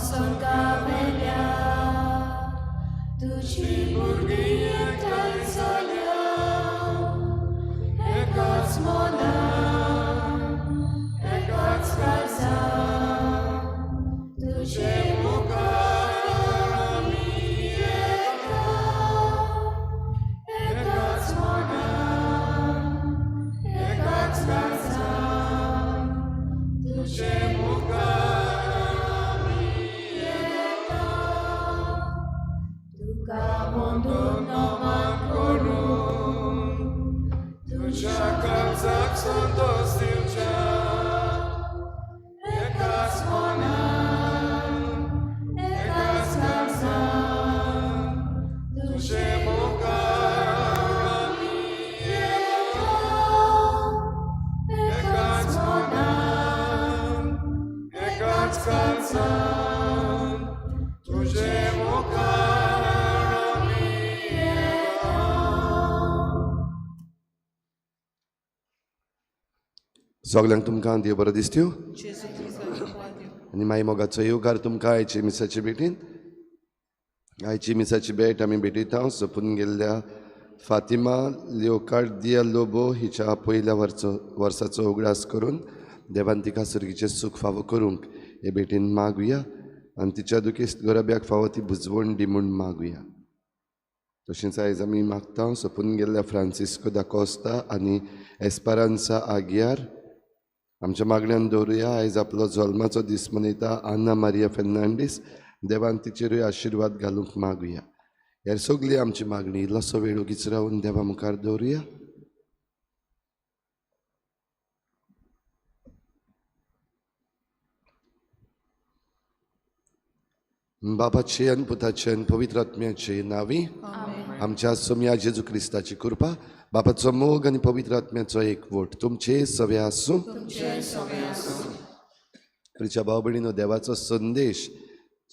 स्वर्गावेल्या तुजी भुरगीं एकठांय जाल्या एकाच मनान एकाच काळजान तुजे मुखार आमी येता एकाच मनान एकाच काळजान तुजे मुखार आमी येता तुका वंदून नमन करून तुज्या काळजाक संतोष दिवच्या एकाच मनान एकाच काळजान तुजे मुखार आमी येता एकाच मनान एकाच काळजान तुजे मुखार आमी येता. सगल्यांक तुमकां देव बरो दिसत्यो जेजू क्रिस्ताचो पाद्यो. आनी माई मोगाचो येवकार तुमकां आयचे मिसाचे भेटीन. आयची मिसाची भेट आमी भेटयता सोंपून गेल्ल्या फातिमा लिओकार्दिया लोबो हिच्या पयल्या वर्साचो उगडास करून देवान तिका सर्गीचें सूख फावो करूंक हे भेटीन मागुया आनी तिच्या दुखेस्त गोरब्याक फावो ती बुजवण दी म्हूण मागुया. तशेंच आयज आमी मागता सोंपून गेल्ल्या फ्रांसिस्को दा कोस्ता आनी एस्पारांसा आगियार आमच्या मागण्यान दवरुया. आयज आपलो जल्माचो दीस मनयता आन्ना मारिया फेर्नांडीस, देवान तिचेरूय आशिर्वाद घालूंक मागुया. ह्या सगली आमची मागणी इल्लोसो वेळ ओगीच रावन देवा मुखार दवरुया. बापाचे आनी पुताचे आनी पवित्र आत्म्याचे नांवी आमच्या सोम्या जेजू क्रिस्ताची कृपा, बापाचो मोग आनी पवित्र आत्म्याचो एकवट तुमचे सवे आसूं. प्रिच्या भाव भयणीनो, देवाचो संदेश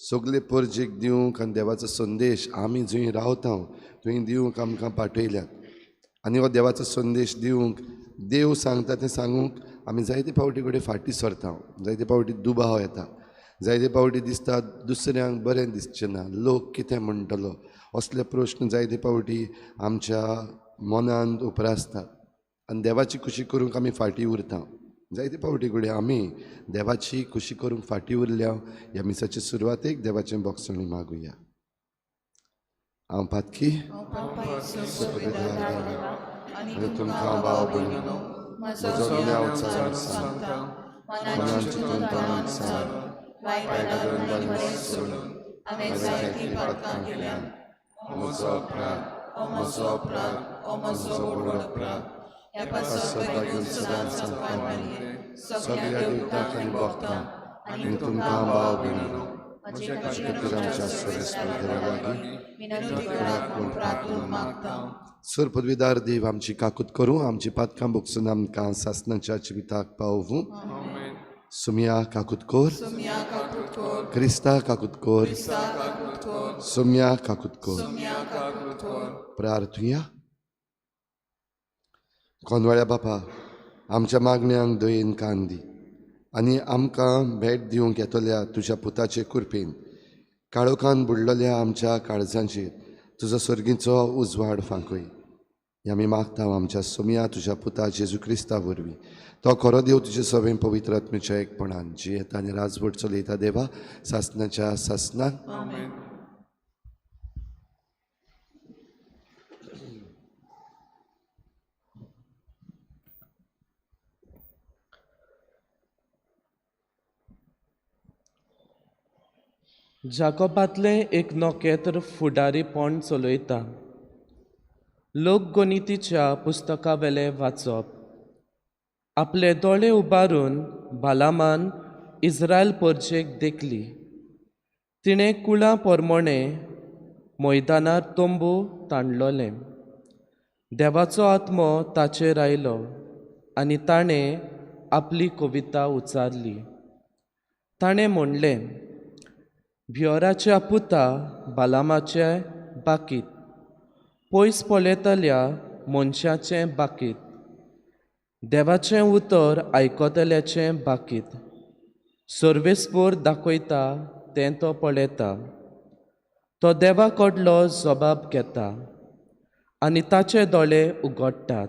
सगले परजेक दिवंक आनी देवाचो संदेश आमी जंय रावता थंय दिवंक आमकां पाठयल्यात आनी हो देवाचो संदेश दिवंक देव सांगता तें सांगूंक आमी जायते फावटी कडेन फाटीं सरता, जायते फावटी दुबाव येता, जायते फावटी दिसता दुसऱ्यांक बरें दिसचें ना, लोक कितें म्हणटलो, असले प्रश्न जायते फावटी आमच्या मनांत उप्रासतात आनी देवाची खुशी करूंक आमी फाटीं उरता. जायते फावटी कडेन आमी देवाची खुशी करूंक फाटीं उरल्या. ह्या मिसाचे सुरवातेक देवाचें बोगसणी मागुया. हांव पातकी आनी तुमकां भाव भयणीनो म्हजो गुन्यांव सांगता, मनान चिंतून तनान सांग, वायट गजालीं सोडून हांवें जायतीं पातकां केल्यांत. म्हजो अपराध, म्हजो अपराध, म्हजो व्हड अपराध. ह्या पासत सदां सदांच सगळ्या देवतांक आनी भक्तांक आनी तुमकां भाव भयणीनो म्हजे खातीर आमच्या सर्वेस्पर देवा लागीं विनंती करात म्हूण प्रार्थना मागता. सर पदवीदार देव आमची काकूत करूं, आमची पातकां भोगसून आमकां सासणाच्या जिविताक पावोवूं. सुमिया काकूत कोर, सुमिया काकूत कोर, क्रिस्ता काकूत कोर, क्रिस्ता काकूत कोर, सुमिया काकूत कोर. सुमिया काकूत कोर. प्रार्थुया. कोनवाळ्या बापा, आमच्या मागण्यांक दयेन कान दी आनी आमकां भेट दिवंक येतल्या तुज्या पुताचे कृपेन काळोखान बुडलेल्या आमच्या काळजांचेर तुजो सर्गीचो उजवाड फांकय. हे आमी मागता आमच्या सोम्या तुज्या पुता जेजू क्रिस्ता वरवीं. तो खरो देव तुजे सवें पवित्र आत्म्याच्या एकपणान जियेता आनी राजवट चलयता देवा सासणाच्या सासणाक. जाकोबांतलें एक नखेत्र फुडारीपण चलयता. लोकगणितीच्या पुस्तकावेलें वाचप. आपले दोळे उबारून बालामान इस्रायल परजेक देखली. तिणें कुळां पोरमोणें मैदानार तंबू ताणलोलें. देवाचो आत्मो ताचेर आयलो आनी ताणें आपली कविता उच्चारली. ताणें म्हणलें, भियोराच्या पुता बालामाचे बाकीत, पयस पळयतल्या मनशाचें बाकीत, देवाचें उतर आयकतल्याचें बाकीत, सर्वेस्पोर दाखयता तें तो पळयता. तो देवा कडलो जबाब घेता आनी ताचे दोळे उगडटात.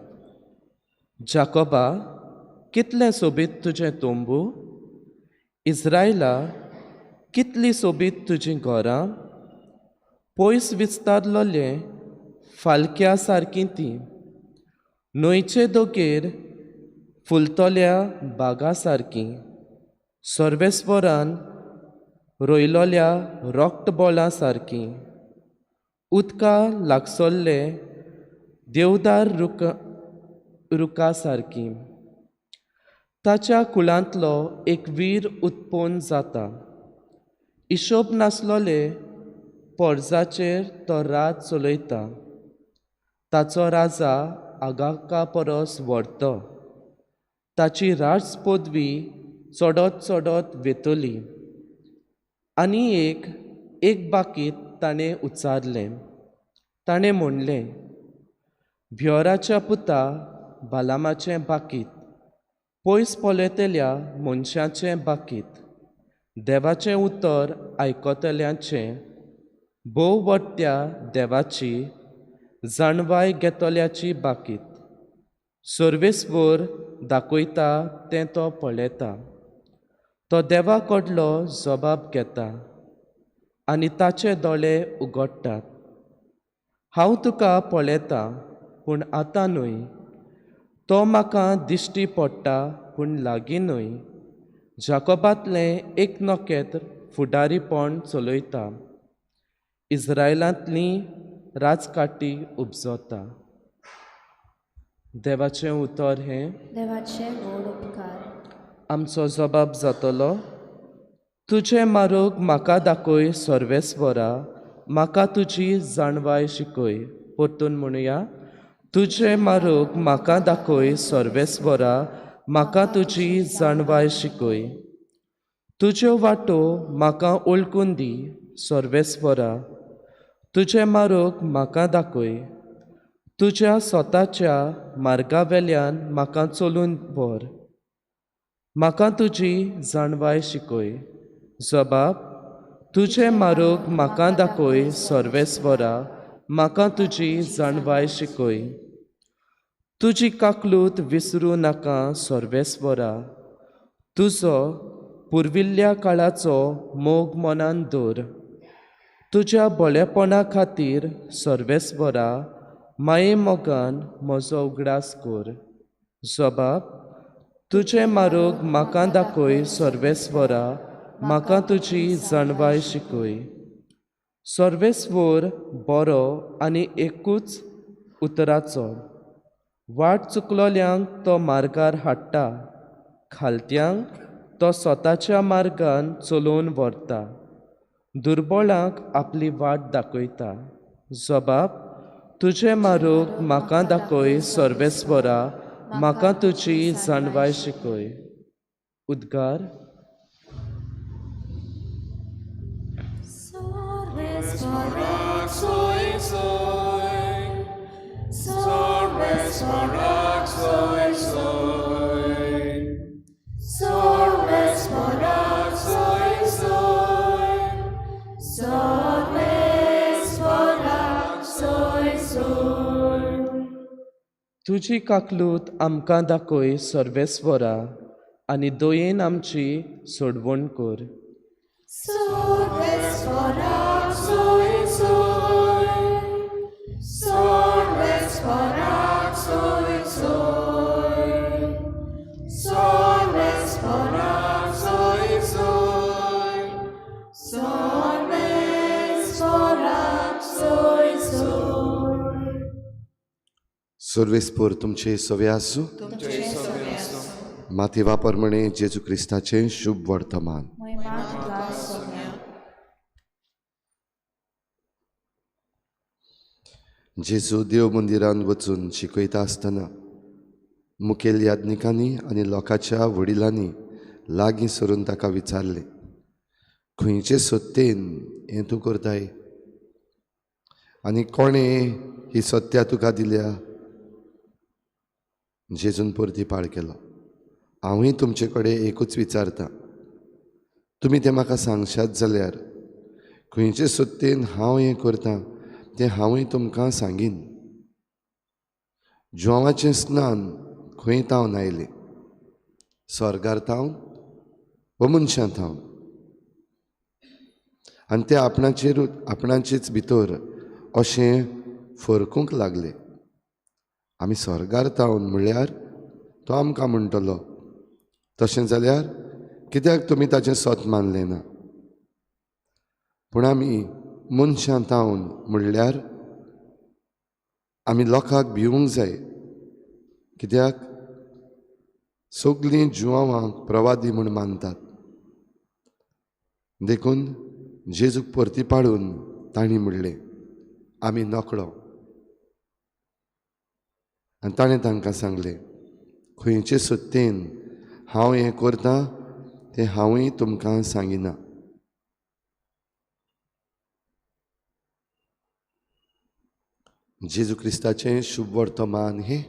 जाकोबा, कितलें सोबीत तुजें तोंबू! इस्रायला, कितली सोबीत तुजीं घरां! पयस विस्तारलोलें फालक्या सारकीं तीं, न्हंयचे दोगेर फुलतल्या बागा सारकीं, सर्वेस्वरान रोयलोल्या रोकटबोळां सारकीं, उदका लागसल्ले देवदार रुखा सारकीं. ताच्या कुळांतलो एक वीर उत्पन्न जाता. हिशोब नासलोले पोरजाचेर तो रात चलयता. ताचो राजा आगाका परस व्हडतो. ताची राज पदवी चडत चडत वेतली. आनी एक एक बाकीत ताणें उच्चारलें. ताणें म्हणलें, भ्योराच्या पुता बालामाचें बाकीत, पयस पळयतल्या मनशाचें बाकीत, देवाचें उतर आयकतल्यांचें, भोव वट्ट्या देवाची जाणवाय घेतल्याची बाकीत. सर्वेस्वर दाखयता तें तो पळयता. तो देवा कडलो जबाब घेता आनी ताचे दोळे उगडटात. हांव तुका पळयतां पूण आतां न्हय. तो म्हाका दिश्टी पडटा पूण लागीं न्हय. जाकोबांतलें एक नखेत्र फुडारीपण चलयता. इस्रायलांतली राजकाटी उपजता. देवाचें उतर हें. देवाचे व्हड उपकार. आमचो जबाब जातलो. तुजें मार्ग म्हाका दाखय सर्वेस्वरा, म्हाका तुजी जाणवाय शिकय. परतून म्हणुया. तुजें मार्ग म्हाका दाखय सर्वेस्वरा, म्हाका तुजी जाणवाय शिकय. तुज्यो वाटो म्हाका वळखून दी सर्वेस्वरा, तुजें मार्ग म्हाका दाखय. तुज्या स्वताच्या मार्गा वेल्यान म्हाका चलून व्हर. म्हाका तुजी जाणवाय शिकय. जबाब. तुजें मार्ग म्हाका दाखय सर्वेस्वरा, म्हाका तुजी जाणवाय शिकय. तुजी काकलूत विसरूं नाका सर्वेस्वरा, तुजो पुर्विल्ल्या काळाचो मोग मनान दवर. तुज्या बळेपणा खातीर सर्वेस्वरा, माये मोगान म्हजो उगडास कर. जबाब. तुजें मार्ग म्हाका दाखय सर्वेस्वरा, म्हाका तुजी जाणवाय शिकय. सर्वेस्वर बरो आनी एकूच उतराचो. वाट चुकलोल्यांक तो मार्गार हाडटा. खालत्यांक तो स्वताच्या मार्गान चलोवन व्हरता. दुर्बळांक आपली वाट दाखयता. जबाब. तुजें मार्ग म्हाका दाखय सर्वेस्वरा, म्हाका तुजी जाणवाय शिकय. उद्गार. तुजी काकलूत आमकां दाखय सर्वेस्वरा, आनी दयेन आमची सोडवण कर. सर्वेस्पर तुमचे सवे आसूं. माथेवा प्रमाणे जेजू क्रिस्ताचें शुभ वर्तमान. जेजू देव मंदिरांत वचून शिकयता आसतना मुखेल याज्ञिकांनी आनी लोकांच्या वडिलांनी लागीं सरून ताका विचारलें, खंयचे सत्तेन हें तूं करताय आनी कोणें ही सत्या तुका दिल्या? जेजून परती पाळ केलो, हांवूय तुमचे कडेन एकूच विचारता, तुमी तें म्हाका सांगशात जाल्यार खंयचे सत्तेन हांव हें करतां तें हांवूय तुमकां सांगीन. जुवांवाचें स्नान खंय तावन आयलें? स्वर्गार तावन वो मनशां थावन? आनी ते आपणाचेर आपणाचेच भितर अशें फरकूंक लागले, आमी स्वर्गार तावन म्हळ्यार तो आमकां म्हणटलो, तशें जाल्यार कित्याक तुमी ताचें सत मानलें ना? पूण आमी मनशां तावन म्हणल्यार आमी लोकांक भिवूंक जाय, कित्याक सगळीं जुवांवांक प्रवादी म्हूण मानतात. देखून जेजूक परती पाडून तांणी म्हणलें, आमी नकळो. आनी ताणें तांकां सांगलें, खंयचे सत्तेन हांव हें करतां तें हांवूय तुमकां सांगिना. जेजू क्रिस्ताचें शुभ वर्तमान हें.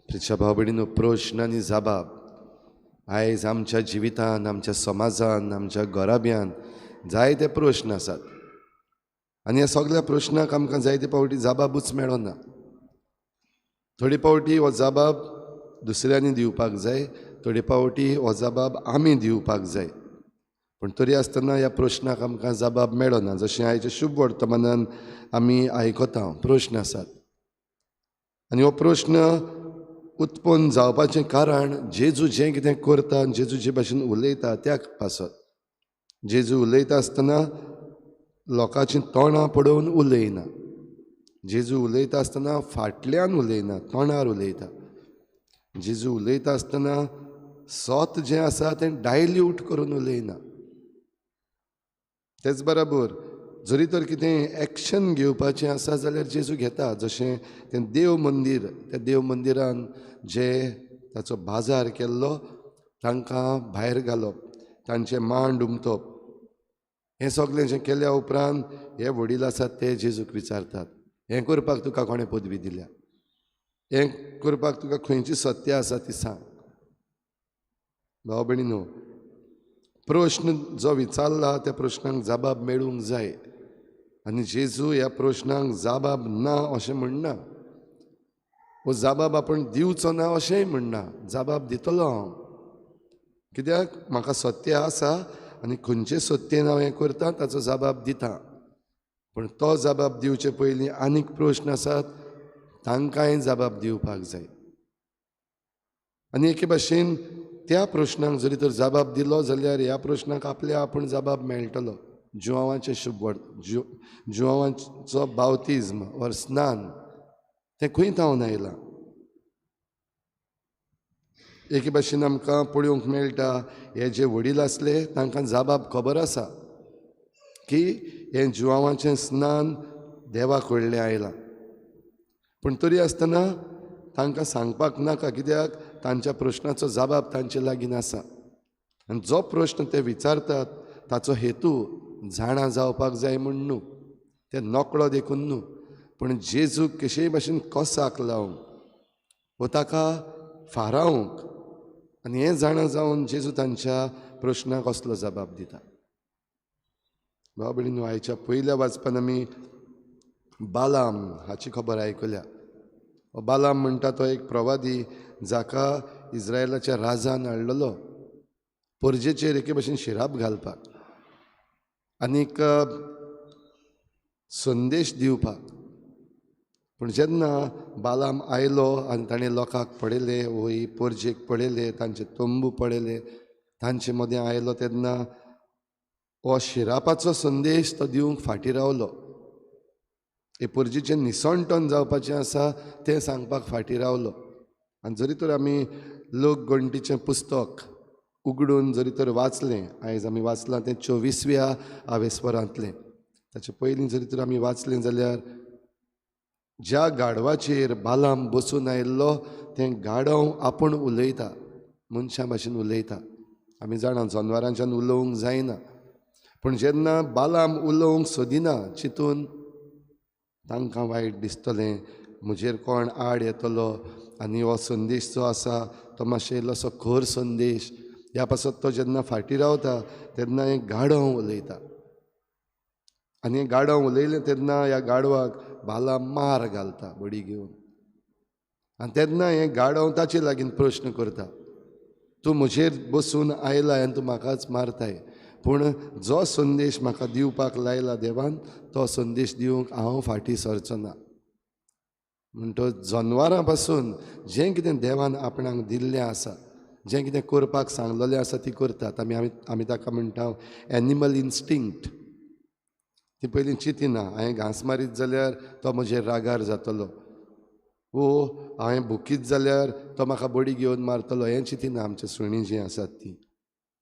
प्रिच्या भाव भयणीनो, प्रश्न आनी जबाब आयज आमच्या जिवितान, आमच्या समाजान, आमच्या घराब्यान जायते प्रश्न आसात आनी ह्या सगळ्या प्रश्नाक आमकां जायते फावटी जबाबूच मेळना. थोडे फावटी हो जबाब दुसऱ्यांनी दिवपाक जाय, थोडे फावटी हो जबाब आमी दिवपाक जाय, पूण तरी आसतना ह्या प्रश्नाक आमकां जबाब मेळना. जशें आयच्या शुभ वर्तमानान आमी आयकता, प्रश्न आसात आनी हो प्रश्न उत्पन्न जावपाचें कारण जेजू जें कितें करता, जेजू जे भाशेन उलयता त्या पासत. जेजू उलयता आसतना लोकांची तोंडां पळोवन उलयना, जेजू उलयता आसतना फाटल्यान उलयना, तोंडार उलयता. जेजू उलयता आसतना सत जें आसा तें डायल्यूट करून उलयना. तेच बराबर जरी तर कितें एक्शन घेवपाचें आसा जाल्यार जेजू घेता. जशें तें देव मंदीर, त्या देव मंदिरान जे ताचो बाजार केल्लो तांकां भायर घालप, तांचें मांड उमथप, हें सगळें जें केल्या उपरांत हे वडील आसात ते जेजूक विचारतात, हें करपाक तुका कोणें पदवी दिल्या, हें करपाक तुका खंयची सत्य आसा ती सांग. भाव भयणीनो, प्रश्न जो विचारला त्या प्रश्नांक जबाब मेळूंक जाय आनी जेजू ह्या प्रश्नांक जबाब ना अशें म्हणना, वो जबाब आपूण दिवचो ना अशेंय म्हणना, जबाब दितलो हांव, कित्याक म्हाका सत्य आसा आनी खंयचे सत्येन हांव हें करता ताचो जबाब दिता. पूण तो जबाब दिवचे पयलीं आनीक प्रश्न आसात तांकांय जबाब दिवपाक जाय. आनी एके भाशेन त्या प्रश्नांक जरी तर जबाब दिलो जाल्यार ह्या प्रश्नाक आपल्या आपूण जबाब मेळटलो. जुवांवाचें शुभ जुवांवाचो बावतिज्म वा स्नान तें खंय थावन आयलां? एके भाशेन आमकां पळोवंक मेळटा, हे जे वडील आसले तांकां जबाब खबर आसा की हें जुवांवाचें स्नान देवा कडलें आयलां, पूण तरी आसतना तांकां सांगपाक नाका, कित्याक तांच्या प्रश्नाचो जबाब तांचे लागीं आसा. आनी जो प्रश्न ते विचारतात ताचो हेतू जाणा जावपाक जाय म्हूण न्हू, ते नकळो देखून न्हू, पूण जेजूक कशेय भाशेन कोसाक लावंक वो ताका फारावंक, आनी हें जाणा जावन जेजू तांच्या प्रश्नाक असलो जबाब दिता. भाव भयणीनो, आयच्या पयल्या वाचपान आमी बालाम हाची खबर आयकल्या. बालाम म्हणटा तो एक प्रवादी जाका इस्रायलाच्या राजान हाडलेलो परजेचेर एके भाशेन शिराप घालपाक आनीक संदेश दिवपाक. पूण जेन्ना बालाम आयलो आनी ताणें लोकांक पळयले, वय परजेक पळयले, तांचे तंबू पळयले, तांचे मदें आयलो तेन्ना हो शिरापाचो संदेश तो दिवंक फाटीं रावलो. हे परजेचें निसणटन जावपाचें आसा तें सांगपाक फाटीं रावलो. आनी जरी तर आमी लोकगणटीचें पुस्तक उगडून जरी तर वाचलें, आयज आमी वाचलां तें 24व्या आवेस्वरांतलें, ताचे पयलीं जरी तर आमी वाचलें जाल्यार ज्या गाडवाचेर बालाम बसून आयिल्लो तें गाडव आपूण उलयता, मनशां भाशेन उलयता. आमी जाणा जनवरांच्यान उलोवंक जायना, पूण जेन्ना बालाम उलोवंक सोदिना चिंतून तांकां वायट दिसतलें म्हजेर कोण आड येतलो आनी हो संदेश जो आसा तो मातशें इल्लोसो खर संदेश. ह्या पासत तो जेन्ना फाटीं रावता तेन्ना एक गाडव उलयता आनी गाडव उलयलें तेन्ना ह्या गाडवाक बाला मार घालता बडी घेवन. आनी तेन्ना हें गाडव ताचे लागीं प्रश्न करता, तूं म्हजेर बसून आयला आनी तूं म्हाकाच मारताय, पूण जो संदेश म्हाका दिवपाक लायला देवान तो संदेश दिवंक हांव फाटीं सरचो ना. म्हणटच जनवरां पासून जें कितें देवान आपणाक दिल्लें आसा, जें कितें करपाक सांगलेलें आसा ती करतात. आमी आमी आमी ताका म्हणटा एनिमल इन्स्टिंक्ट. ती पयलीं चिंतिना हांवें घांस मारीत जाल्यार तो म्हजेर रागार जातलो, वो हांवें भुकीत जाल्यार तो म्हाका बडी घेवन मारतलो, हें चिंतिना. आमचे सुणीं जीं आसात तीं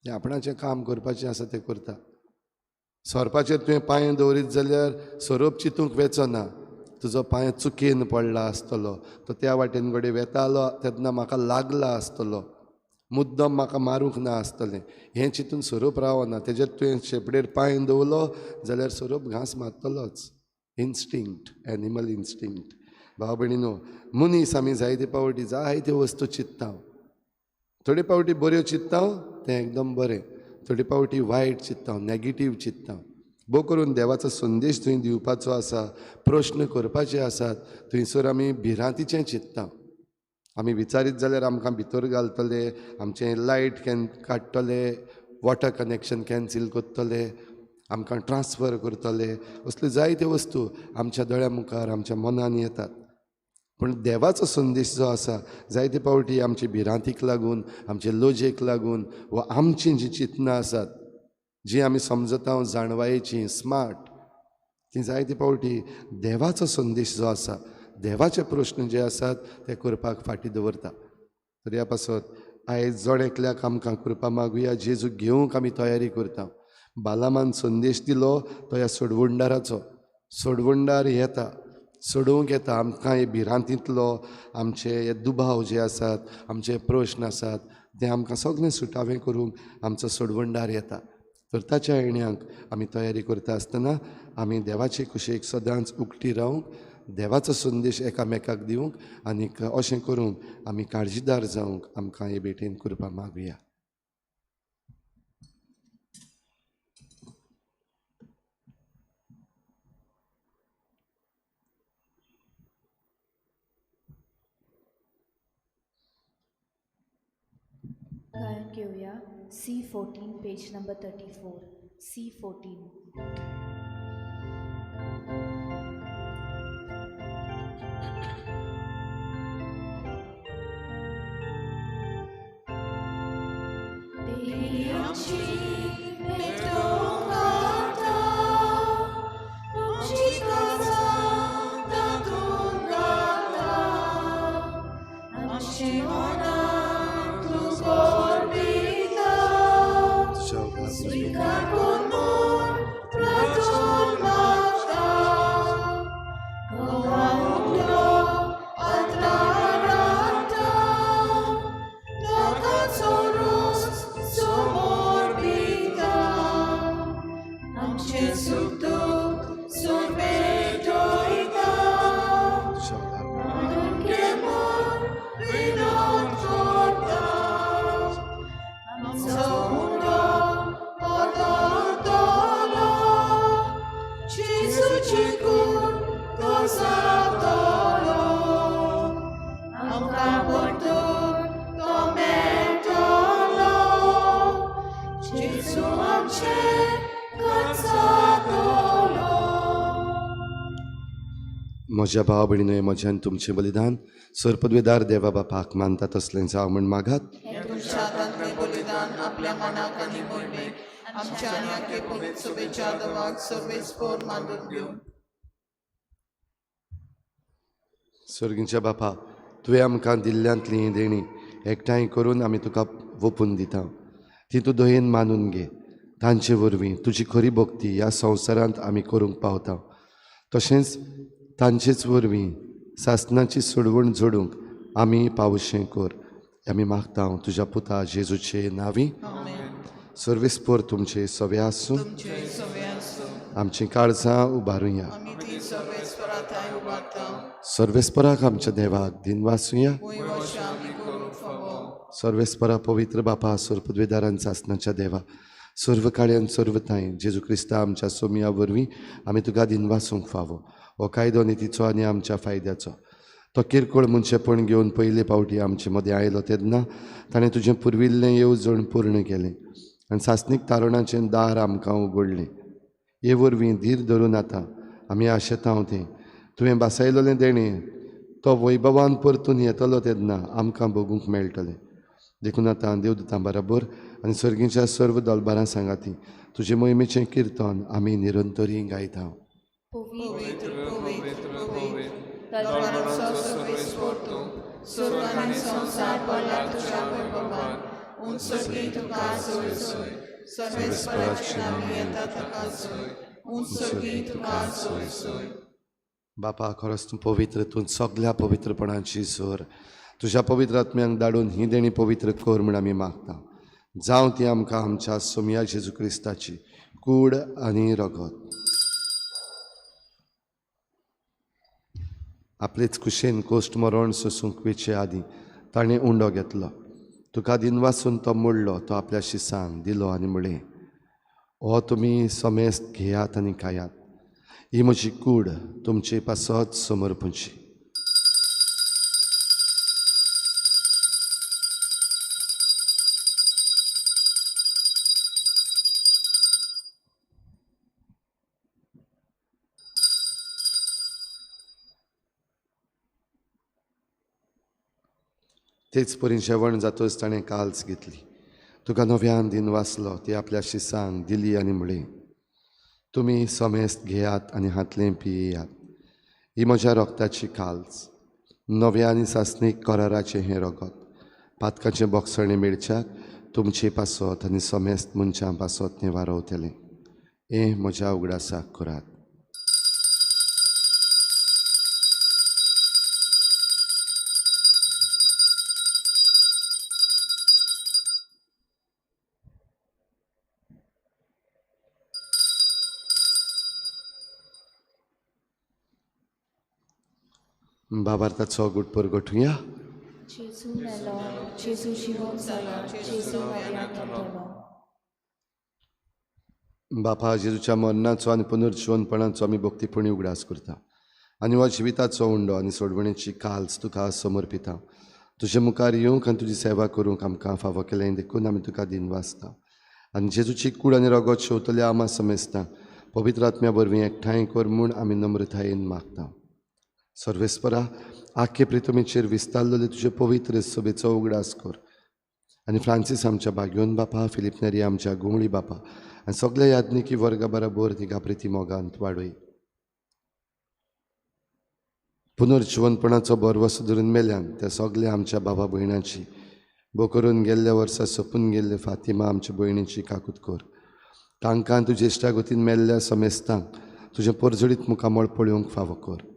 तें आपणाचें काम करपाचें आसा तें करता. सोरपाचेर तुवें पांय दवरीत जाल्यार सोरोप चिंतूंक वेचो ना, तुजो पांय चुकेन पडला आसतलो, तो त्या वाटेन घडये वेतालो तेन्ना म्हाका लागला आसतलो, मुद्दम म्हाका मारूंक ना आसतलें, हें चिंतून सोरोप रावना. तेजेर तुवें शेपडेर पांय दवरलो जाल्यार सोरोप घांस मारतलोच. Instinct, animal instinct. भाव भयणीनो, मनीस आमी जायते पावटी जायत्यो वस्तू चिंत्ता, थोडे पावटी बऱ्यो चिंत्ता तें एकदम बरें, थोडे पावटी वायट चिंत्ता, नॅगेटीव चिंत्ता. भोव करून देवाचो संदेश थंय दिवपाचो आसा, प्रश्न करपाचे आसात, थंयसर आमी भिरांतीचें चिंत्ता. आमी विचारीत जाल्यार आमकां भितर घालतले, आमचें लायट can काडटले, वॉटर कनेक्शन कॅन्सील करतले, आमकां ट्रान्सफर करतले, असल्यो जायत्यो वस्तू आमच्या दोळ्या मुखार आमच्या मनान येतात. पूण देवाचो संदेश जो आसा जायते पावटी आमचे भिरांतीक लागून, आमचे लजेक लागून वा आमचीं जीं चिंतनां आसात जीं आमी समजता जाणवायेचीं स्मार्ट, तीं जायते पावटी देवाचो संदेश जो आसा, देवाचे प्रश्न जे आसात ते करपाक फाटीं दवरता. तर ह्या पासत आयज जण एकल्याक आमकां कृपा मागुया, जेजू घेवंक आमी तयारी करता. बालामान संदेश दिलो तो ह्या सोडवणदाराचो. सोडवणदार येता, सोडोवंक येता आमकां हे भिरांतींतलो, आमचे हे दुबाव जे आसात, आमचे प्रश्न आसात ते आमकां सगळें सुटावें करूंक आमचो सोडवणदार येता. तर ताच्या येण्याक आमी तयारी करता आसतना आमी देवाचे कुशेक सदांच उक्ती रावंक, देवाचो संदेश एकामेकाक दिवंक आनीक अशें करूंक आमी काळजीदार जावंक आमकां हे भेटेन कृपा मागुया. गायन घेवया C14 page number 34. C14. म्हज्या भाव भयणीनो, म्हज्यान तुमचें बलिदान सरपदवेदार देवा बापाक मानता तसलें जावं म्हण मागात. तुमच्या हातांतलें बलिदान आपल्या मनाक आनी मोहिमेक आमच्या आनी आखे पवित्र सभेच्या देवाक सर्वेस्पर मानून घेवन. सर्गीच्या बापा, तुवें आमकां दिल्ल्यांतली ही देणी एकठांय करून आमी तुका वोपून दिता, ती तूं दयेन मानून घे. तांचे वरवीं तुजी खरी भक्ती ह्या संवसारांत आमी करूंक पावता, तशेंच तांचेच वरवीं सासनाची सोडवण जोडूंक आमी पावशें कर. आमी मागता तुज्या पुता जेजूचे नांवी. सर्वेस्पर तुमचे सवे आसूं. आमचीं काळजां उबारुया. सर्वेस्पराक आमच्या देवाक दिनवासुया. वंय आमी करूंक फावो. सर्वेस्परा पवित्र बापा, सर्व सासनाच्या देवा, सर्व काळ्यान सर्व थांय जेजू क्रिस्ता आमच्या सोमया वरवीं आमी तुका दिनवासूंक फावो. हो कायदो नितीचो आनी आमच्या फायद्याचो. तो किरकोळ मनशेपण घेवन पयले पावटी आमचे मदें आयलो तेन्ना ताणें तुजें पुर्विल्लें येवजण पूर्ण केलें आनी सासणीक तारणाचें दार आमकां उगडलें. हे वरवीं धीर धरून आतां आमी आशेतांव तें तुवें बासायलोलें देणें तो वैभवान परतून येतलो तेन्ना आमकां भोगूंक मेळटलें. देखून आतां देवदूतां बराबर आनी सर्गीच्या सर्व दलबारां सांगाती तुजे मोहिमेचें किर्तन आमी निरंतरी गायता. पवित्र पवित्र पवित्र दळबणांचो सर्वेस्पर तूं, स्वर्ग आनी संवसार भरला तुज्या वैभवान. उंच सर्गी तुका सोय सोय, सर्वेस्पराचे नांव येता ताका सोय, उंच सर्गी तुका सोय सोय. बापा, खरोच तूं पवित्र, तूं सगल्या पवित्रपणाची जोर. तुज्या पवित्र आत्म्यांक धाडून ही देणी पवित्र कर म्हूण आमी मागता. जावं ती आमकां आमच्या सोमया जेजू क्रिस्ताची कूड आनी रगत. आपलेच कुशेन कोश्ट मरण सोसूंक वेचे आदीं ताणें उंडो घेतलो. तुका दिनवासून तो मोडलो, तो आपल्या शिसांक दिलो आनी म्हळें, हो तुमी समेस्त घेयात आनी खायात, ही म्हजी कूड तुमचे पासत समर्पूची. तेच परी जेवण जातच ताणें काल्स घेतली, तुका नव्यान दिन वाचलो, ती आपल्या शिसांक दिली आनी म्हळें, तुमी समेस्त घेयात आनी हातलें पियेयात, ही म्हज्या रोगताची काल्स, नव्या आनी सासणीक कराराचें हें रगत, पातकाचें बोगसणें मेळच्याक तुमचे पासत आनी समेस्त मनशां पासत तें वारवतलें. हें म्हज्या उगडासाक करात. बाबार्थाचो गुटपर गोठुया. जेजू मेलो, जेजू जिवोन जालो, जेजू मर्यान येतलो. बापा, जेजूच्या मरणाचो आनी पुनर्जिवनपणाचो आमी भक्तीपणी उगडास करता आनी हो जिविताचो उंडो आनी सोडवणेची काल्स तुका समर्पिता. तुजे मुखार येवंक आनी तुजी सेवा करूंक आमकां फावो केलें देखून आमी तुका दिनवासता. आनी जेजूची कूड आनी रगत शेवतल्या आमा समेस्ता पवित्र आत्म्या वरवीं एकठांय कर म्हूण आमी नम्रतायेन मागता. सर्वेस्परा, आख्खे प्रितमीचेर विस्तारलेले तुजे पवित्र सभेचो उगडास कर आनी फ्रांसीस आमच्या भाग्योन बापा, फिलीप नेरी आमच्या गुंगळी बापा आनी सगल्या याज्ञिकी वर्गा बराबर तिका प्रिती मोगांत वाडय. पुनर्जिवनपणाचो भरवसो धरून मेल्यान त्या सगल्या आमच्या बाबा भयणाची, बो करून गेल्ल्या वर्सा सोंपून गेल्ले फातिमा आमच्या भयणीची काकूत कर. तांकां तुजे इश्टागतीन मेल्ल्या समेस्तांक तुजें परजळीत मुखामळ पळोवंक फावो कर.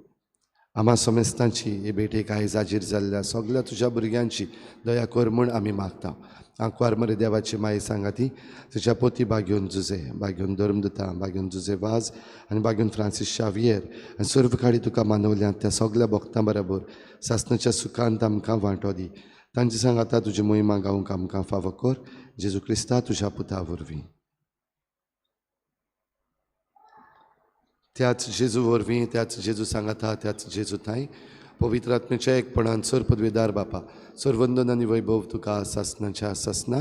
आमा समेस्तांची हे भेटेक आयज हाजीर जाल्ल्या सगल्या तुज्या भुरग्यांची दया कर म्हूण आमी मागता. आंकवार मरे देवाची माई सांगाती तुज्या पोती बागेवन जुजे, बागेवन धर्मदुता, बागेवन जुजे वाज आनी बागेवन फ्रांसीस शावियर आनी सर्व काळी तुका मानवल्यात त्या सगल्या भक्तां बराबर सासणाच्या सुखांत आमकां वांटो दी. तांचे सांगाता तुजी मोहिमा गावंक आमकां फावो कर. जेजू क्रिस्ता तुज्या पुता वरवीं. त्याच जेजू वरवीं, त्याच जेजू सांगाता, त्याच जेजू थांय पवित्र आत्म्याच्या एकपणान सर पदवेदार बापा, सर्वंदन आनी वैभव तुका सासणाच्या सासना.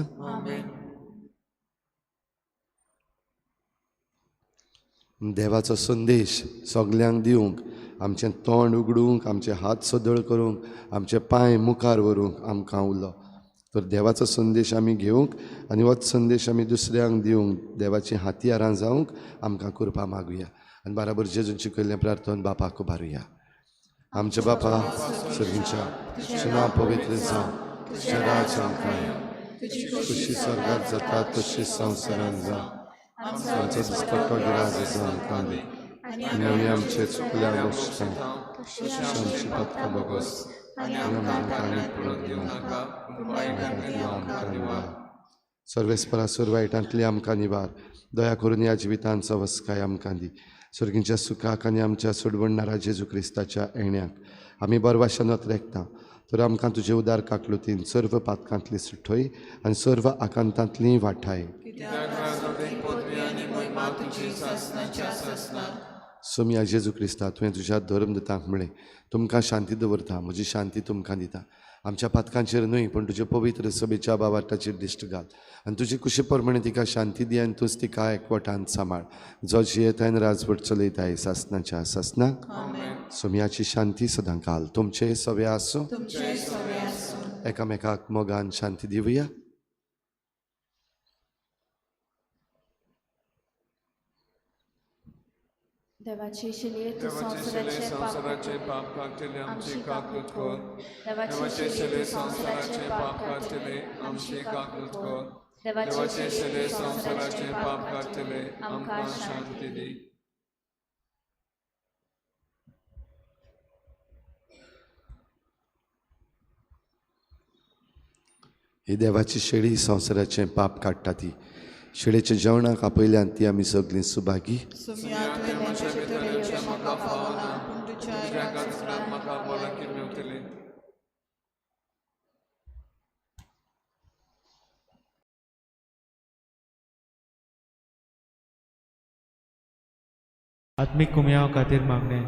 देवाचो संदेश सगल्यांक दिवंक, आमचें तोंड उगडूंक, आमचे हात सदळ करूंक, आमचे पांय मुखार व्हरूंक आमकां उलो. तर देवाचो संदेश आमी घेवंक आनी होच संदेश आमी दुसऱ्यांक दिवंक, देवाचीं हातयारां जावंक आमकां कृपा मागुया आनी बराबर जेजून शिकयल्लें प्रार्थन बापाक उबारुया. आमच्या बापा सर्गीच्या, तुजें नांव पवित्र जावं, तुजें राज्य आमकां येवं, तुजी स्वर्गात जाता तशी संवसारांत जावं. आमचो दिसपट्टो गिराज आमकां दी आनी आमी आमचे चुकल्या बक्षता तशी आमची पथकां भोगोस आनी आमकां ताणें पडून दिवं नाका, पूण वायटांतली आमकां निवार. सर्वेस्परा सर्व वायटांतली आमकां निवार. दया करून ह्या जिवितांत सवस्काय आमकां दी. सर्गीच्या सुखाक आनी आमच्या सोडवणणारा जेजू क्रिस्ताच्या येण्याक आमी बरवाशानत रेखता तर आमकां तुजे उदार काकलुतीन सर्व पातकांतली सुठय आनी सर्व आकांतांतली वाठाय. कित्याक राजवटीक पदवी आनी मोहिमा तुजी सासणाच्या सासणाक. सोमया जेजू क्रिस्ता, तुवें तुज्या धर्मदूतांक म्हळें, तुमकां शांती दवरता, म्हजी शांती तुमकां दिता. आमच्या पातकांचेर न्हय पूण तुजे पवित्र सभेच्या बाबाटाचेर दिश्ट घाल आनी तुजी कुशी प्रमाणे तिका शांती दी आनी तूंच तिका एकवटान सांबाळ, जो जियेताय आनी राजवट चलयताय सासणाच्या सासणाक. सोमयाची शांती सदां काल तुमचे सवे आसूं. तुमचे सवे आसूं. एकामेकाक मोगान शांती दिवया. देवाची शिले तूं देवाचे शिले संवसाराचे पाप संवसाराचे पाप काडटले आमची आमची काकूत काकूत कर. कर. देवाचे शिले संवसाराचे पाप काडटले आमची काकूत कर. देवाचे शिले संवसाराचे पाप काडटले आमकां शांती दी. ही देवाची शेळी संवसाराचें पाप काडटा ती शेळेच्या जेवणाक आपयल्यान ती आमी सगळीं सुभागी. सुम्या तुवें म्हज्या भितर येवचें म्हाका फावना, पूण तुज्या तुज्या एकाच कांचरान म्हाका भलायकी मेवतली. आत्मीक कुमयाव खातीर मागणें.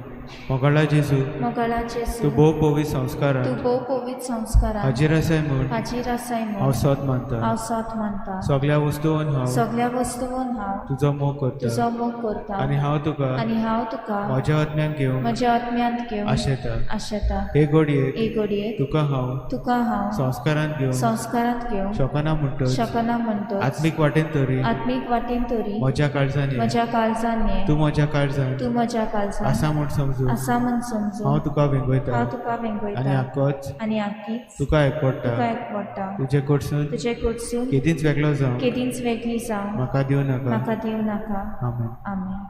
मोगाळा जेजू, मोगाळा जेजू, तूं भोव पवित्र तूं संस्कारान भोव पवित्र संस्कारान हाजीर आसाय म्हूण हाजीर आसाय हांव म्हूण सोद मानता. हांव सोद मानता. सगळ्या वस्तून हांव सगळ्या वस्तून हांव तुजो मोग करता तुजो मोग करता आनी हांव तुका आनी हांव तुका म्हज्या आत्म्यान घेवंक म्हज्या आत्म्यांत घेवन आशेता. आशेता. हे घडयेक हे घडयेक तुका हांव संस्कारान घेवंक संस्कारांत घेवंक शकना म्हणटच शकना म्हणटच आत्मीक वाटेन तरी आत्मीक वाटेन तरी म्हज्या काळजान ये. म्हज्या काळजान ये. तूं म्हज्या काळजान तूं म्हज्या काळजान आसा म्हूण समजून आसा म्हूण समजून हांव तुका वेंगयता हांव तुका आनी वेंगयता आकोच आनी आकीच तुका तुका एकवटा. एकवटा. तुजे कडसून तुजे कडसून केदींच वेगळो जावं केदींच वेगळी जावं म्हाका दिवं नाका. म्हाका दिवं नाका. आमेन. आमेन.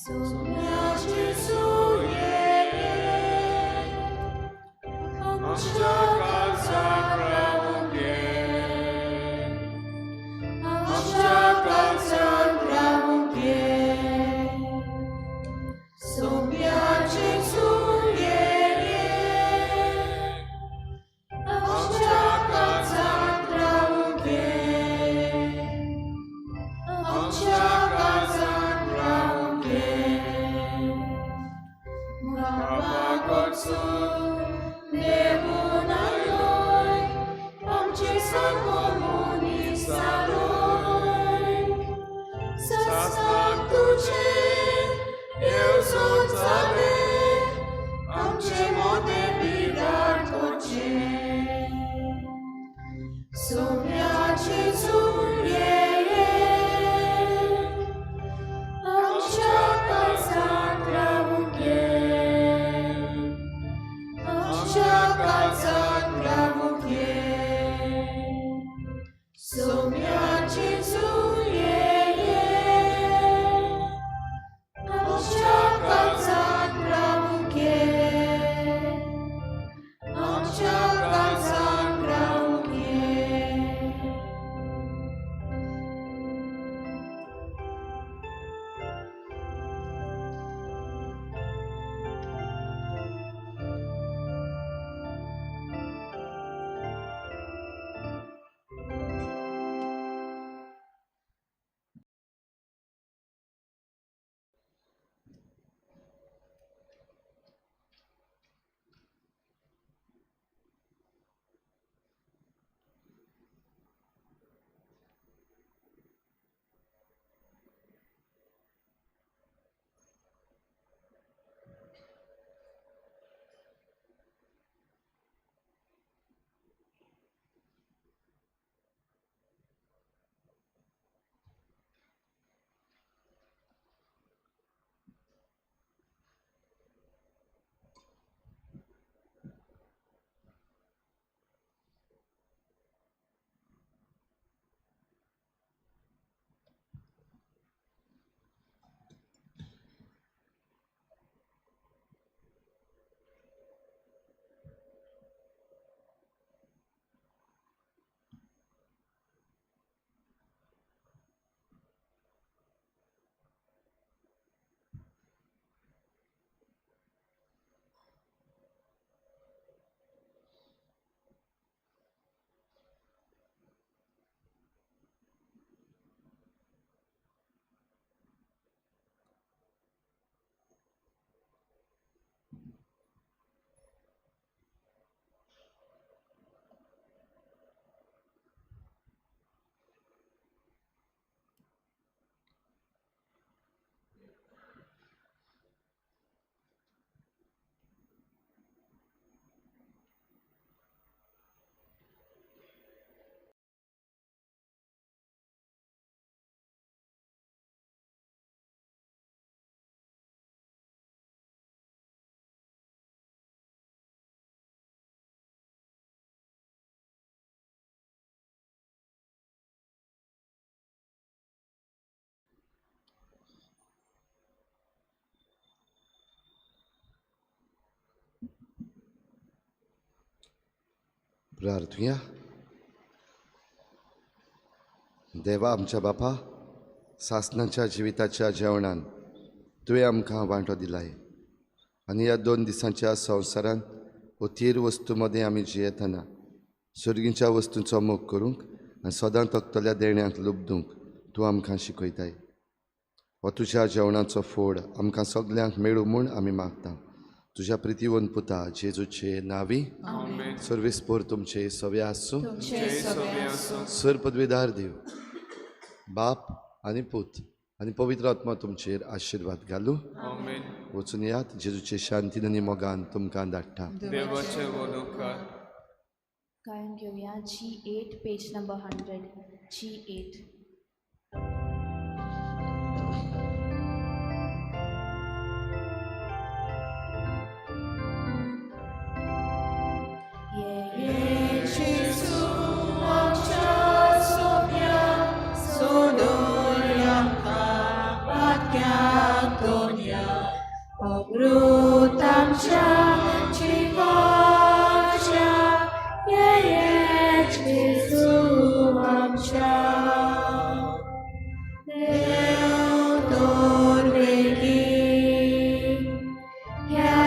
सुम्या जेजू ये, आमच्या काळजाक रावूंक ये. आमच्या काळजाक रावूंक ये. सुम्या जेजू ये, आमच्या काळजाक रावूंक ये. आमच्या काळजाक रावूंक ये. बाबा कडसून देवून आयलोय, आमचे सारको मनीस जालोय. सासणाक तुजें येवजण जालें, आमचे मोदें बिगाड करचें. सोम्या जेजू ये, आमच्या काळजांत रावूंक ये. आमच्या काळजांत रावूंक ये. सोम्या जेजू ये, आमच्या काळजांत प्रार्थुया. देवा आमच्या बापा, सासनाच्या जिविताच्या जेवणान तुवें आमकां वांटो दिलाय आनी ह्या 2 दिसांच्या संवसारान अथीर वस्तू मदें आमी जियेतना सर्गीच्या वस्तूंचो मोग करूंक आनी सदां तकतल्या देण्यांक लुबदूंक तूं आमकां शिकयताय. हो तुज्या जेवणाचो फोड आमकां सगल्यांक मेळूं म्हूण आमी मागता. तुज्या प्रितीवन पुता जेजूचे नांवी. सर्वेस्पोर तुमचे सवे आसूं. सर पदवीदार देव बाप आनी पूत आनी पवित्र आत्मा तुमचेर आशिर्वाद घालूं. वचून यात. जेजूचे शांतीन आनी मोगान तुमकां धाडटा. देवाचे वलोकार. गायन घेवया G8 page number 100. G8. Obrutamcia civocia, ye Jesu amcia. Deo torvegi, ya.